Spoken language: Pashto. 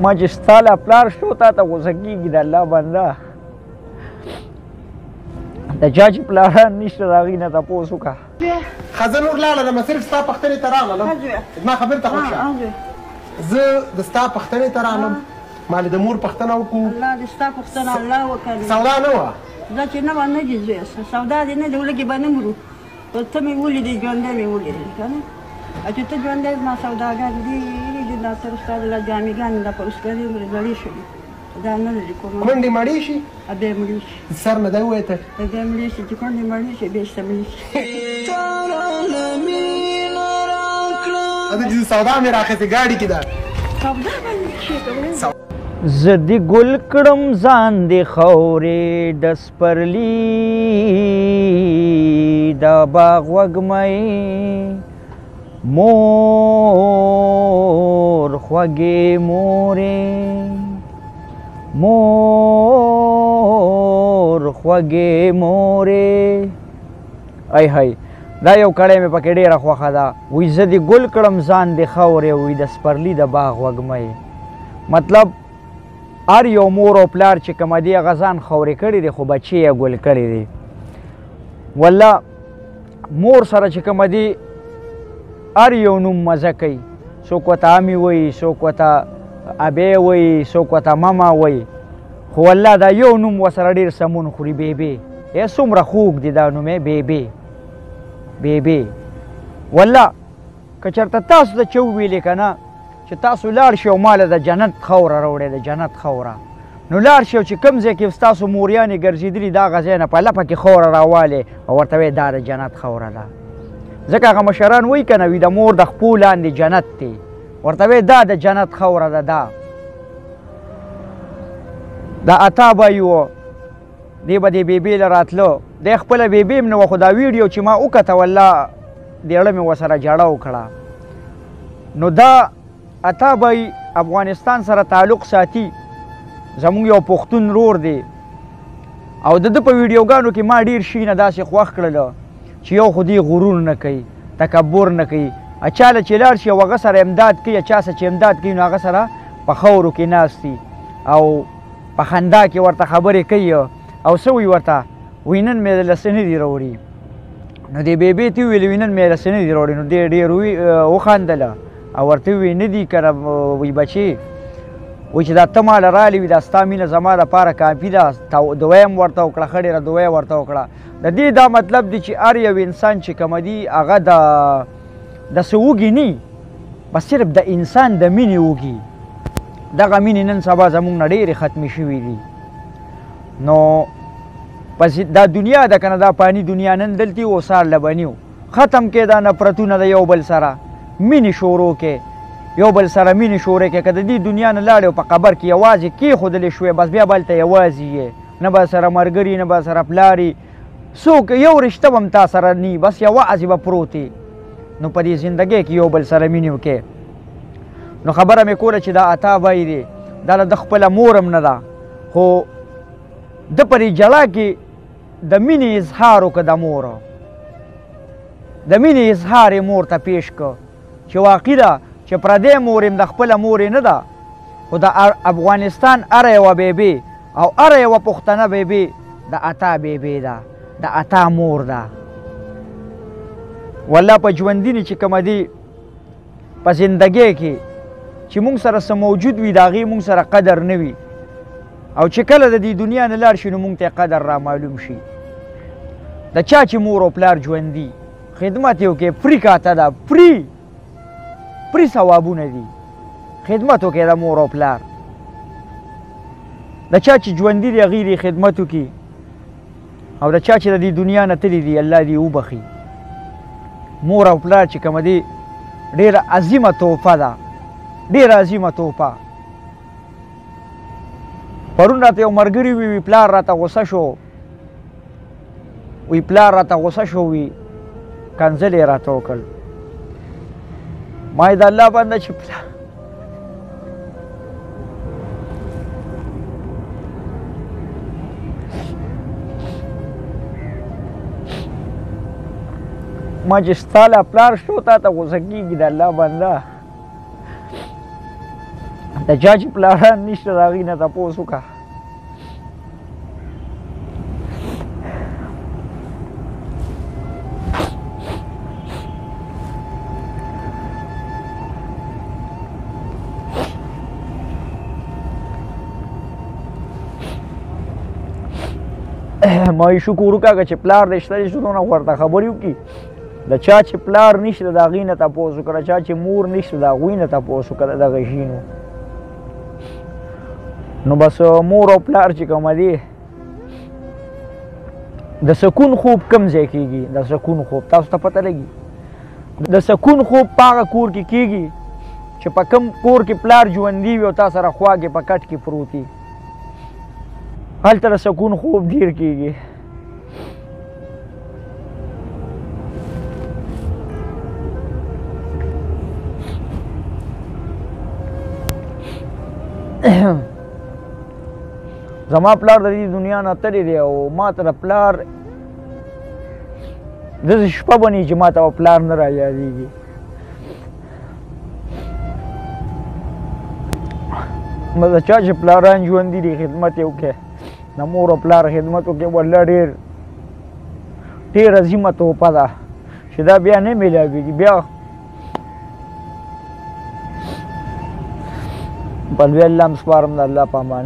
ما چې ستا لا پلار شو تا ته غوسه کېږي د الله بنده. د چا چې پلاران نشته د هغوی نه تپوس وکړه. ښه زه نور لاړلم، صرف ستا پوښتنې ته راغلم. زما خبرې ته خوښ شه. زه د ستا پوښتنې ته راغلم، ما له د مور پوښتنه وکړو. الله دې ستا پوښتنه الله وکړي. سودا نه وه؟ زه چې نه وه نه دي زویه، سودا دې نه دي، ولږې به نه مرو. ته مې ولیدې، ژوندی مې ولیدې که نه؟ چې ته ژوندی زما سوداګر ډېرې دي، دا تر ستا د جامګانې دا په اوسپنې زړې شوې، دا نه لري کومه. کونډې مړې شي؟ بیا مړې شي. سر نه دی ووایه ته. بیا مړې شي، چې کونډې مړې شي بیا شته مړې شي. دا چې سودا مې راخیستې ګاډي کې ده. سودا باندې څه کوې؟ زه دې ګل کړم ځان دې خاورې د سپرلي د باغ وږمۍ، مور خوږې مورې، مور خوږې مورې. ای های دا یو کړی مې پکې ډېره خوښه ده. وایي زه دې ګل کړم ځان دې خاورې، وایي د سپرلي د باغ وږمۍ. مطلب هر یو مور او پلار چې کومه دی هغه ځان خاورې کړی دی، خو بچی یې ګل کړی دی. والله مور سره چې کومه دی هر یو نوم مزه کوي، څوک ورته امي وایي، څوک ورته ابی وایي، څوک ورته ماما وایي، خو والله دا یو نوم ورسره ډېر سمون خوري، بیبي. ای څومره خوږ دی دا نوم، بیبي بیبي. والله که چېرته تاسو ته چا وویلې که نه چې تاسو لاړ شئ او ماله د جنت خاوره راوړئ، د جنت خاوره، نو لاړ شئ چې کوم ځای کې ستاسو موریانې ګرځېدلي د هغه ځای نه په لپه کې خاوره راوالئ او ورته وایې دا د جنت خاوره ده. ځکه هغه مشران وایي که نه، وي د مور د خپو لاندې جنت دی، ورته وایې دا د جنت خاوره ده. دا د عطا بای و، دی به دې بیبې له راتلو، دی خپله بیبې هم نه وه، خو دا ویډیو چې ما وکته والله دې زړه مې ورسره جړه وکړه. نو دا عطا بای افغانستان سره تعلق ساتي، زموږ یو پښتون رور دی، او د ده په ویډیوګانو کې ما ډېر شیونه داسې خوښ کړل چې یو خو دی غرور نه کوي، تکبر نه کوي، چا له چې لاړ شي او هغه سره امداد کوي، چا سره چې امداد کوي نو هغه سره په خاورو کې ناست دي او په خندا کې ورته خبرې کوي او څه وایي ورته، وایي نن مې له څه نه دي راوړي. نو دې بیبې ته وویل وایي نن مې له څه نه دي راوړي، نو دې ډېر وخندله او ورته وویل نه دي که نه، وایي بچې، وایي چې دا ته ماله رالې وي، دا ستا مینه زما دپاره کافي ده. دعا یې هم ورته وکړه، ښه ډېره دعا یې ورته وکړه. د دې دا مطلب دی چې هر یو انسان چې کومه دي هغه د څه وږي نی، بس صرف د انسان د مینې وږي. دغه مینې نن سبا زموږ نه ډېرې ختمې شوې دي. نو پس دا دنیا ده که نه، دا پانی دنیا نن دلته او سار لبني و ختم کې دا نفرتونه د یو بل سره مینې شروع کې، یو بل سره مینې شروع کې. که د دې دنیا نه لاړې او په قبر کې یوازې کېښودلې شوې، بس بیا به هلته یوازې یې، نه به سره ملګري، نه به سره پلاري، څوک یو رشته به هم تا سره نی، بس یوازې به پروت یې. نو په دې زندګۍ کې یو بل سره مینې وکړې. نو خبره مې کوله چې دا عطا بای دی، دا له ده خپله مور هم نه ده، خو ده په دې جړا کې د مینې اظهار وکړه، د مور د مینې اظهار یې مور ته پیش کړ چې واقعي ده چې پردی مور یې هم د خپله مور یې نه ده، خو د افغانستان هره یوه بیبې او هره یوه پښتنه بیبې د عطا بیبې ده، د عطا مور ده. والله په ژوندینې چې کومه دي په زندګۍ کې چې موږ سره څه موجود وي د هغې موږ سره قدر نه وي، او چې کله د دې دنیا نه لاړ شي نو موږ ته قدر را معلوم شي. د چا چې مور او پلار ژوندي خدمت یې وکړي، فري کاته ده، فري ثوابونه دي، خدمت وکړي د مور او پلار. د چا چې ژوندي دي هغې دې خدمت وکړي، او د چا چې د دې دنیا نه تللي دي الله دې وبخښي. مور او پلار چې کومه دي ډېره عظیمه تحفه ده، ډېره عظیمه تحفه. پرون راته یو ملګري وي، وي پلار راته غوسه شو، وي پلار راته غوسه شو، وي کنځلې یې راته وکړ. ما یې د الله بنده چې پلار ما چې ستا لا پلار شو تا ته غوسه کېږي، د الله بنده. د چا چې پلاران نشته د هغوی نه تپوس وکړه. ما یې شکر وکړه چې پلار دې شته چې دونه ورته خبرې وکړي. د چا چې پلار نشته د هغوی نه تپوس وکړه، چا چې مور نشته د هغوی نه تپوس وکړه دغه شینو. نو بس مور او پلار چې کومه دی د سکون خوب کم ځای کېږي. د سکون خوب تاسو ته پته لګي، د سکون خوب په هغه کور کې کېږي چې په کم کور کې پلار ژوندي وي او تا سره خوا کې په کټ کې پروت وي، هلته د سکون خوب ډېر کېږي. زما پلار د دې دنیا نه تللی دی او ما ته د پلار داسې شپه به نه چې ما ته به پلار نه را یادېږي. بس د چا چې پلاران ژوندي دي خدمت یې وکړي، د مور او پلار خدمت وکړي. والله ډېر ډېر عظیمه تحفه ده چې دا بیا نه میلاویږي. بیا په لوی الله هم سپارم، د الله په امان.